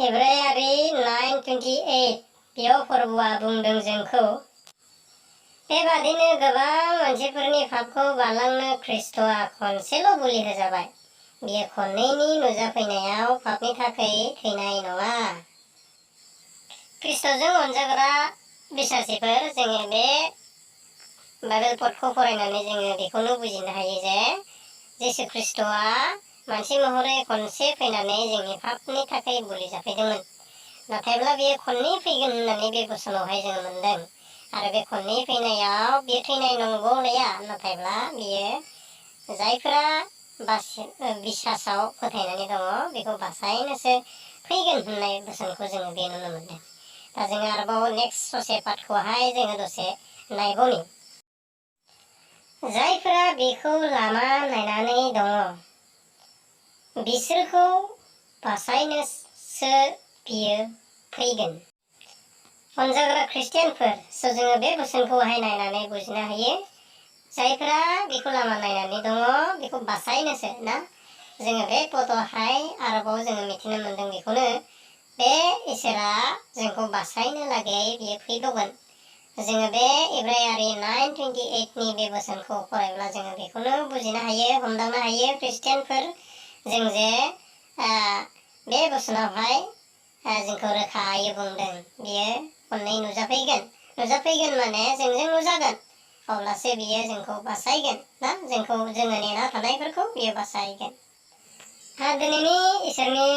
एब्रायारि 9:28 बेयाव फोरबुआ बुंदों जोंखौ बेबादिनो गोबां मानसिफोरनि पापखौ बारलांनो ख्रिस्ट'आ खनसेल' बुलि होजाबाय। बियो खननैनि नुजाफैनायाव पापनि थाखाय थैनाय नङा। ख्रिस्ट'जों अनजाग्रा बिसासिफोर, जोङो बे बाइबेल पदखौ फरायनानै जोङो बेखौनो बुजिनो हायो जे जिसु ख्रिस्ट'आ मानसि महरै खनसे फैनानै जोंनि पापनि थाखाय बुलि जाफैदोंमोन। नाथायब्ला बियो खननै फैगोन होननानै बे बोसोनावहाय जोङो मोनदों। आरो बे खननै फैनायाव बियो थैनाय नंगौलाया, नाथायब्ला बियो जायफोरा बिसासाव फोथायनानै दङ बेखौ बासायनोसो फैगोन होननाय बोसोनखौ जोङो बे नुनो मोनदों। दा जोङो आरोबाव नेक्स्ट ससे पाठखौहाय जोङो दसे नायबावनि। जायफोरा बेखौ लामा नायनानै दङ बिसोरखौ बासायनोसो बियो फैगोन। अनजाग्रा ख्रिस्टियानफोर, जोङो बे बोसोनखौहाय नायनानै बुजिनो हायो। जायफोरा बेखौ लामा नायनानै दङ बेखौ बासायनोसो ना। जोङो बे पदआवहाय आरोबाव जोङो मिथिनो मोनदों बेखौनो, बे इसोरा जोंखौ बासायनो लागै बियो फैबावगोन। जोङो बे एब्रायारि 9:28 नि बे बोसोनखौ फरायब्ला जोङो बेखौनो बुजिनो हायो, हमदांनो हायो ख्रिस्टियानफोर, जों जे बे बोसोनावहाय जोंखौ रोखायै बुंदों बियो खननै नुजाफैगोन माने जोंजों नुजागोन, अब्लासो बियो जोंखौ बासायगोन ना, जोङो नेना थानायफोरखौ बियो बासायगोन। दिनैनि इसोरनि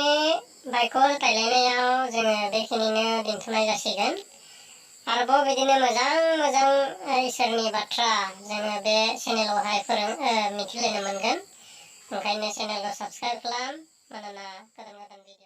बाइबेल रायज्लायनायाव जोङो बेखिनिनो दोनथ'नाय जासिगोन। आरोबाव बिदिनो मोजां इसोरनि बाथ्रा जोङो बे चेनेलावहाय मिथिलायनो मोनगोन। ओंखायनो चेनेलखौ साबस्क्राइब खालाम, मानोना गोदान भिडिअ